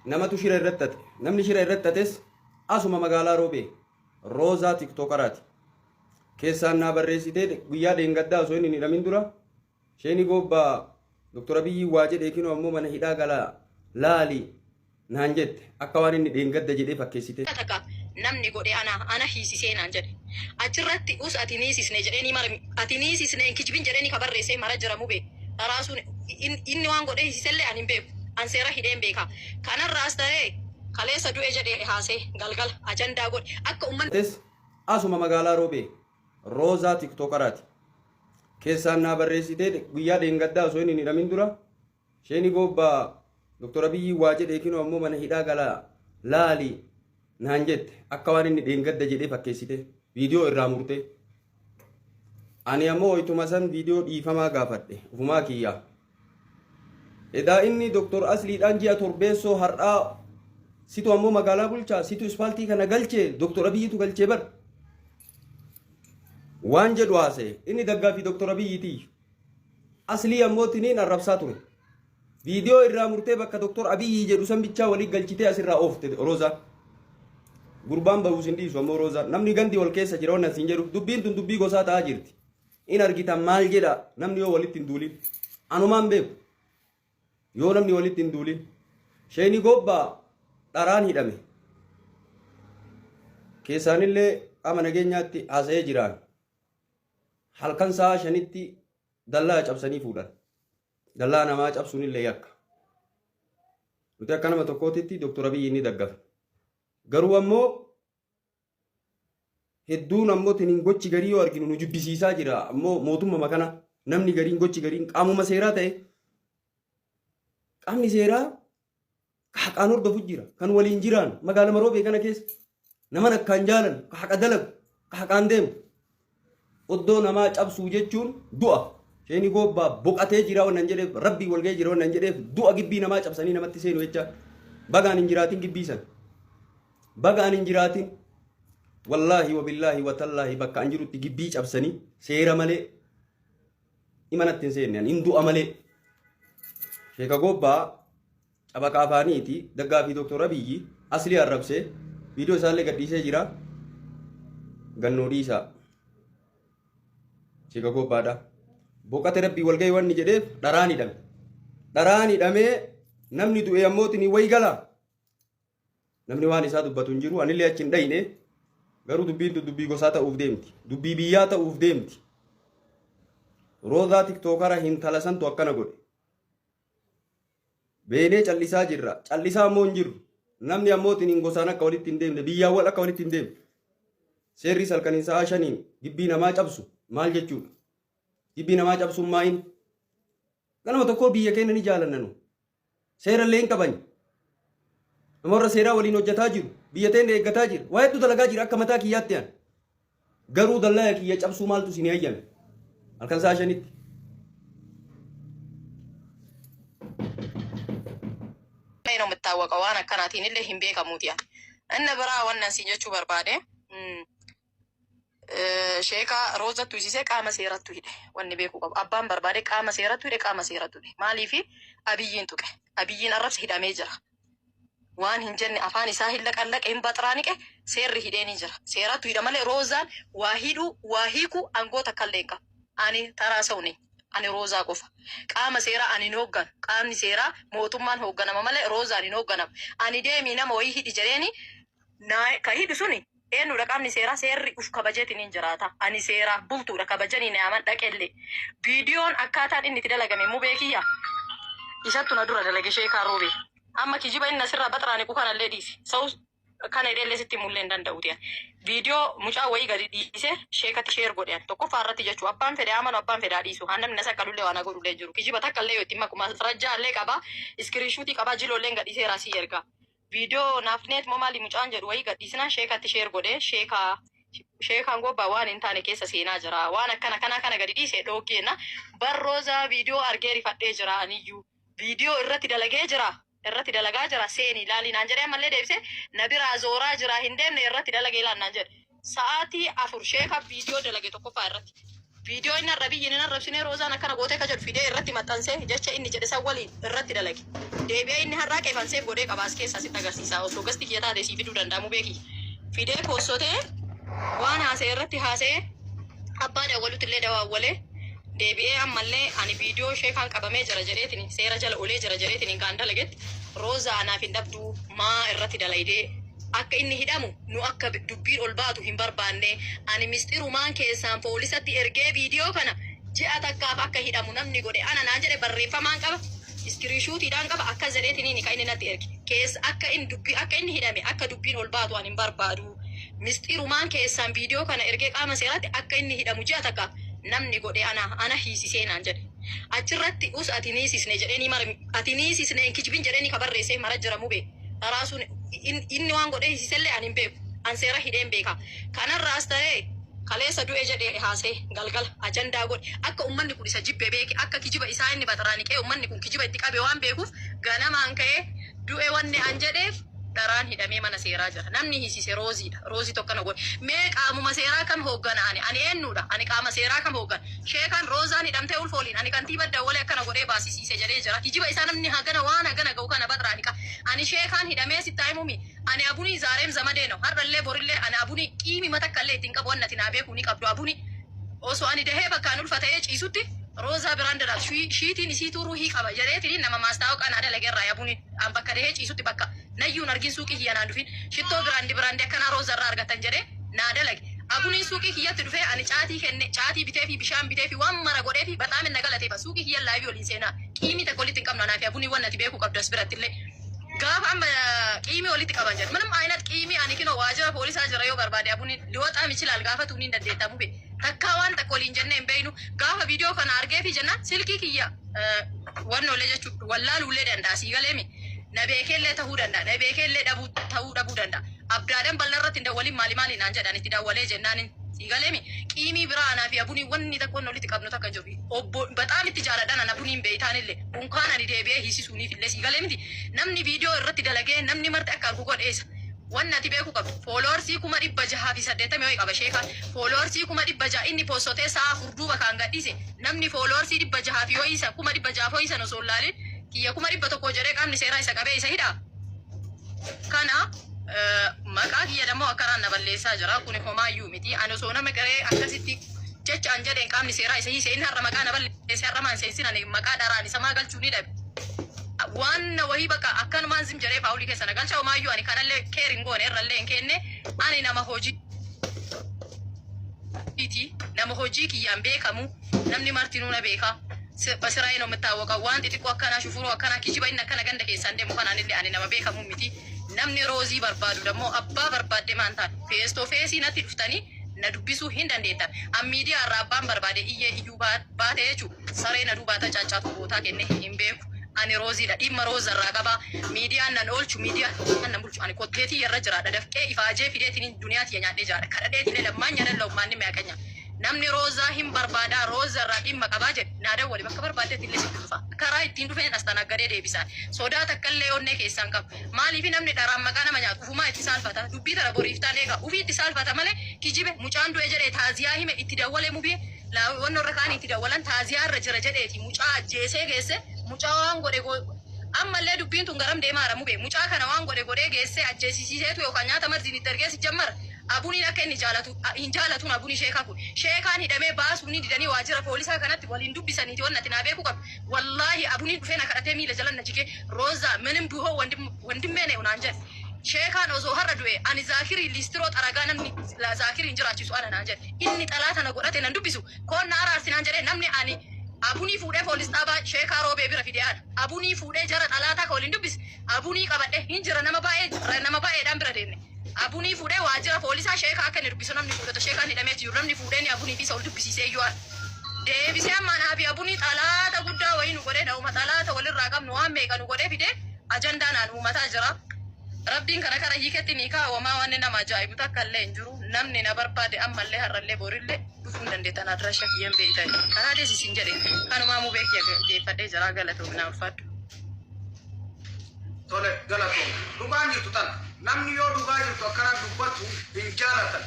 Namatu shira irratti xaxe. Namni shira irratti xaxes asuma magaalaa Roobee Roozaa Tiktokaraati. Keessaan naa barreessitee guyyaa dheengaddaa osoo inni hin hidhamin dura Sheeni Goobbaa Dr. Abiyyi waa jedhee kinoo ammoo mana hidhaa galaa laali naan jette akka waan inni dheengadda jedhee fakkeessitee. Takka namni godhe ana ana hiisisee naan jedhe. Achirratti us ati ni hiisisne jedhee mara ati ni hiisisne hin kijibin jedhee ka barreessee mara jira mube. Dharaasuun inni waan godhee hiisisellee ani hin beeku. An seera hidheen beeka. Kanarraas ta'ee kaleessa du'e jedhee haasee galgala ajandaa godhe akka uummanni. Tes asuma magaalaa Roobee Roozaa Tiktokaraati. Keessaan naa barreessitee guyyaa dheengaddaa osoo inni hin hidhamin dura Sheeni Goobbaa Dr. Abiyyi waa jedhee kinoo ammoo mana hidhaa galaa laali naan jette akka waan inni dheengadda jedhee fakkeessite viidiyoo irraa murtee. Ani ammoo wayituma san viidiyoo dhiifamaa gaafadhe ufumaa kiyyaa. Edaa inni Dr. Asliidhaan ji'a torbeessoo har'aa situ ammoo magaalaa bulchaa situ ispaaltii kana galchee Dr. Abiyyitu galchee bar. Waan jedhu haasa'e inni daggaa fi Dr. Abiyyiiti. Aslii ammoo tiniin arrabsaa ture. Viidiyoo irraa murtee bakka Dr. Abiyyi jedhu san bichaa walii galchitee asirraa oofte Roozaan. Gurbaan bahuus hin dhiisu ammoo Roozaan. Namni gandi wal keessa jira wannan siin jedhu dubbiin tun dubbii gosaa ta'aa jirti. In argitan maal jedha namni yoo walitti hin duulin. Anumaan beeku. Yoo namni walitti hin duulin. Sheeni Goobbaa dharaan hidhame. Keessaanillee qaama nageenyaatti haasa'ee jiraan. Halkan sa'a 5tti dallaa cabsanii fuudhan. Dallaa namaa cabsuun illee yakka. Nuti akka nama tokkootitti Dr. Abiyyi ni daggafa. Garuu ammoo hedduun ammoo tiniin gochi garii yoo arginu nu jibbisiisaa jira. Ammoo mootummaa kana namni gariin gochi gariin qaamuma seeraa ta'e qaamni seeraa haqaan hordofu jira. Kan waliin jiraan magaalama Roobee kana keessa naman akkaan jaalan ka haqa dalagu ka haqaan deemu. Oddoo namaa cabsuu jechuun du'a. Sheeni Goobbaa boqatee jira wannan jedheef rabbii wal ga'ee jira wannan jedheef du'a gibbii namaa cabsanii namatti seenu jecha bagaan hin jiraatin gibbii san. Bagaan hin jiraatin. Wallaahi wabillaahi watallaahi bakka an jirutti gibbii cabsanii seera malee imanatti hin seenne hin du'a malee. Sheeka Goobbaa cabaqa afaaniiti daggaa fi Dr. Abiyyi aslii arrabsee viidiyoo isaallee gadhiisee jira. Gannuu dhiisaa. Sheeka Goobbaadha. Boqate rabbii walgahii wanni jedheef dharaan hidhame. Dharaan hidhamee namni du'e ammoo tini wayi gala. Namni waan isaa dubbatu hin jiru. Anillee achi hin dhayne. Garuu dubbiin tun dubbii gosaa ta'uuf deemti. Dubbii biyyaa ta'uuf deemti. Roozaa tiktookara hintala santu akkana godhe. Beenee callisaa jirra. Callisaa ammoo hin jirru. Namni ammoo tiniin gosaan akka walitti hin deemne, biyyaan wal akka walitti hin deemne. Seerri salkaniin sa'a 5n gibbii namaa cabsu maal jechuudha? Gibbii namaa cabsuun maayin? Ganama tokkoo biyya keenya ni jaalanna nu. Seera illee hin qabani. Nama warra seeraa waliin hojjetaa jiru, biyya teenya eeggataa jira. Waa hedduu dalagaa jira akka mataa kiyyaatti an. Garuu dallaa kiyya cabsuu maaltu isin hayyame? Halkan sa'a 5tti. ነው የምታወቀው waan akkanaatiin illee hin beekamuuti ani. Inni biraa wannan siin jechuu barbaade sheekaa Roozattu hisisee qaama seerattu hidhe wanni beekuu qabu. Abbaan barbaade qaama seerattu hidhe qaama seerattu hidhe. Maaliifi Abiyyiin tuqe. Abiyyiin arrabse hidhamee jira. Waan hin jenne afaan isaa hin laqallaqe hin baxraaniqe seerri hidhee ni jira. Seerattu hidha malee Roozaan waa hidhuu waa hiikuu aangoo takka illee hin qabu. Ani taraa sa'u ani Roozaa qofa. Qaama seeraa ani hin hoogganu. Qaamni seeraa mootummaan hoogganama malee Roozaan hin hoogganamu. Ani deemii nama wayii hidhi jedheeni ka hidhu suni eenyudha qaamni seeraa seerri uf kabajeetiin hin jiraata. Ani seeraaf bultuudha kabajanii na yaaman dhaqellee. Viidiyoon akkaataan inni itti dalagame mubee kiyya. Isattu na dura dalage sheekaa Roobee. Amma kijiba inni asirraa baxraaniqu kanallee dhiisi. Sa'us kana hidheellee sitti himullee hin danda'uuti. Viidiyoo mucaa wayii gadi dhiisee sheekatti share godhe tokkoffaa irratti jechuu abbaan fedhe amanu abbaan fedhaa dhiisu haan namni na saqqalullee waan godhullee jiru. Kijiba takka illee yoo itti maku rajjaallee qaba screenshotii qaba jiloollee gadhiisee raasii erga. Viidiyoo naafneet moo maali mucaan jedhu wayii gadhiisnaan sheekatti share godhe sheekaa sheekaan gobbaa waan hin taane keessa seenaa jira. Waan akkana kanaa kana gadi dhiisee dhooggeena. Barroozaa viidiyoo argee rifadhee jira aniyyuu. Viidiyoo irratti dalagee jira. Irratti dalagaa jira seeni ilaali naan jedhee ammallee deebisee na biraa zooraa jira hin deemne irratti dalagee ilaali naan jedhe. Sa'aatii 4 sheeka viidiyoo dalage tokkoffaa irratti. Viidiyoo inni har'a biyyi inni arrabsinee Roozaan akkana gootee ka jedhu fidee irratti maxxansee jecha inni jedhe san waliin irratti dalage. Deebi'ee inni har'aa qeefanseef godhee qaba as keessaa sitti agarsiisa. Osoo gasti kiyya taate sii fiduu danda'amu beeki. Fidee poossotee waan haasa'e irratti haasa'ee abbaa dawwalutti illee dawaawwalee deebi'ee ammallee ani viidiyoo ishee kan qabamee jira jedheetiin seera jala olee jira jedheetiin kan dalagetti Roozaa anaaf hin dhabduu maa irratti dalaydee akka inni hidhamu nu akka dubbiin ol baatu hin barbaanne ani mistirumaan keessaan poolisatti ergee viidiyoo kana ji'a takkaaf akka hidhamu namni godhe ana naan jedhe barreeffamaan qaba screenshotiidhaan qaba akkas jedheetiniin kan inni natti erge keessa akka inni dubbii akka inni hidhame akka dubbiin ol baatu ani hin barbaadu mistirumaan keessaan viidiyoo kana ergee qaama seeraatti akka inni hidhamu ji'a takkaaf namni godhe ana ana hiisisee naan jedhe achirratti us ati ni hiisisne jedheenii mara ati ni hiisisne hin kijibin jedheenii ka barreessee mara jira mube daraasuun inni waan godhee hiisisellee ani hin beeku an seera hidheen beeka kanarraas ta'ee kaleessa du'e jedhee haasee galgala ajandaa godhe akka ummanni kun isa jibbe beeke akka kijiba isaa inni baxaraaniqee ummanni kun kijiba itti qabe waan beekuuf ganamaan ka'ee du'e wanni an jedheef dharaan hidhamee mana seeraa jira. Namni hiisise Rooziidha. Roozii tokko na godhe. Mee qaamuma seeraa kam hooggana ani? Ani eenyudha? Ani qaama seeraa kam hooggana? Sheekan Roozaan hidhamtee ulfooliin ani kantiiba dawwalee akkana godhee baasisiise jedhee jira. Kijiba isaa namni hagana waan hagana ga'u kana baxaraaniqa. Ani sheekaan hidhamee sitti himumi. Ani abunii zaareem zamadee no. Har'allee borillee ani abunii qiimi matakkallee ittiin qabu wannati naa beekuu ni qabdu abunii. Osoo ani dahee bakkaan ulfa ta'ee ciisutti Roozaa biraan dalaaf shiitiin isii ruuhii qaba jedheetiin nama maastaa'oo naa dalageerraa yabuun an bakka dahee ciisutti bakka nayyuun argin suuqii kiyya naan dhufin shittoo brand brand akkanaa Roozaa irraa argatan jedhee naa dalage. Abuniin suuqii kiyyatti dhufee ani caatii kenne caatii bitee fi bishaan bitee fi waan mara godhee fi baxaamin na galateefa suuqii kiyya live waliin seenaa qiimii takka walitti hin qabnu anaa fi abunii waan ati beekuu qabdu as biratti illee. Gaafa amma qiimii walitti qaban jedhu ምንም አይነት qiimii ani kinoo waajjira poolisaa jira yoo barbaade abuniin ሊወጣም ይችላል gaafatuun hin dandeettamu be takkaa waan takka waliin jennee hin beeynu gaafa viidiyoo kana argee fi jennaan silkii kiyya wannoolee jechuudha wallaaluullee danda'a sii galeemi na beekeellee ta'uu danda'a na beekeellee dhabuu ta'uu dhabuu danda'a abdaadhan bal'aa irratti hin dawwalin maali maali naan jedhan itti dawwalee jennaan sii galeemi qiimii biraa anaa fi abunii wanni takka wanni walitti qabnu takka jiru obbo በጣም itti jaaladhan ana abuniin beeytaanillee unkaan ani deebi'ee hiisisuuniif illee sii galee miti namni viidiyoo irratti dalagee namni marti akka argu godheessa. Wanni ati beekuu qabdu followers 680,000 wayii qaba sheekaan followers 600,000 inni poostotee sa'a 4 duuba kan gadhiise namni followers 600 fi wayii 600,000 wayii sana osoo hin laalin kiyya 100,000 jedhee qaamni seeraa isa qabee isa hidhaa. Kana maqaa kiyya dammoo akkanaan na balleessaa jira kuni homaayyuu miti ani osoo nama garee akkasitti jecha an jedheen qaamni seeraa isa hiise inni har'a maqaa na balleesse har'a maan seensin ani maqaa dharaan isa maa galchuu ni dhabe. Waan wahii bakka akkanumaan zim jedhee faawulii keessa na galcha homaayyuu ani kanallee care hin goone irrallee hin kenne ani nama hojiiti nama hojii kiyyaan beekamu namni martinuu na beeka. በስራዬ ነው የምታወቀው። waan xixiqqoo akkanaa shufuroo akkanaa kijiba inni akkana ganda keessaan deemu kanaan illee ani nama beekamu miti. Namni Roozii barbaadu dammoo abbaa barbaadde maan taate face to face natti dhuftanii na dubbisuu hin dandeettan. An miidiyaa irraa abbaan barbaade iyyee iyyuu baate jechuudha. Saree na duubaata caaccaatu bootaa kenne hin beeku. Ani Rooziidha. Dhimma Rooza irraa qaba. Miidiyaan nan oolchu, miidiyaan nan bulchu. Ani kotteetii irra jiraadha. Dafqee ifaajee fideetiin duniyaa tiyya nyaadhee jiraadha. Kadhadheetiin lammaan nyaadhan lammaan ni. Namni Roozaa hin barbaadaa Rooza irraa dhimma qabaa jedhe naa dawwali bakka barbaaddetti illee sitti dhufa. Karaa ittiin dhufeen as tanaggadee deebisaan. Sodaa takka illee onnee keessaan qabu. Maaliif namni dharaan maqaa nama nyaatu ufumaa itti saalfata. Dubbii tana boriiftaan eega. Ufii itti saalfata malee kijibe mucaan du'e jedhee taaziyaa hime itti dawwalee mubee wanni irra kaan itti dawwalan taaziyaa irra jira jedheeti mucaa ajjeesee geesse mucaa waan godhe ammallee dubbiin tun garam deemaa jira mubee mucaa kana waan godhe godhee geesse ajjeesisiiseetu yookaan nyaata marziin itti ergeessi jammara. Abuniin akka inni jaalatu hin jaalatuun abunii sheekaa kun sheekaan hidhamee baasuu ni didanii waajjira poolisaa kanatti waliin dubbisaniiti waan ati naa beekuu qabdu. Wallaahi abuniin dhufee na kadhatee miila jala na jigee Roozaa ምንም ቢሆን ወንድሜ ነው naan jedhe. Sheekaan osoo har'a du'e ani zaakirii liistiroo xaragaa namni zaakirii hin jiraachisu ana naan jedhe. Inni xalaata na godhate nan dubbisu koon na araarsi naan jedhe namni ani abunii fuudhee poolis xaabaa sheekaa roobee bira fidee ana abunii fuudhee jara xalaataa ka waliin dubbise abunii qabadhe hin jira nama baay'ee nama baay'eedhaan bira deemne. Abunii fuudhee waajjira poolisaa sheekaa akka inni dubbisu namni fuudhata sheekaan hidhamee jiru namni fuudhee ni abunii fi isa ol dubbisiisee iyyuu ana. Deebisee amma anaa fi abunii xalaata guddaa wayii nu godhee nama xalaata walirraa qabnu waan meeqa nu godhee fidee ajandaa naan uummataa jira. Rabbiin kana kara hiiketti ni kaawwamaa waan nama ajaa'ibu takka illee hin jiru. Namni na barbaade ammallee har'allee borillee dhufuu hin dandeettan addiraasha kiyyaan beeytan. Karaa deessisin jedhe kanumaa muu beekee geeffadhee jira galatoomna ulfaadhu. Tole, galatoom. Dhugaan jirtu tana. Namni yoo dhugaa jirtu akkana dubbatu hin jaalatan.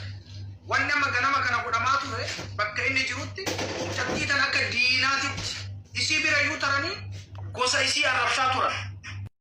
Wanni amma ganama kana godhamaa ture bakka inni jirutti mucattii tan akka diinaatitti isii bira iyyuu taranii gosa isii arrabsaa turan.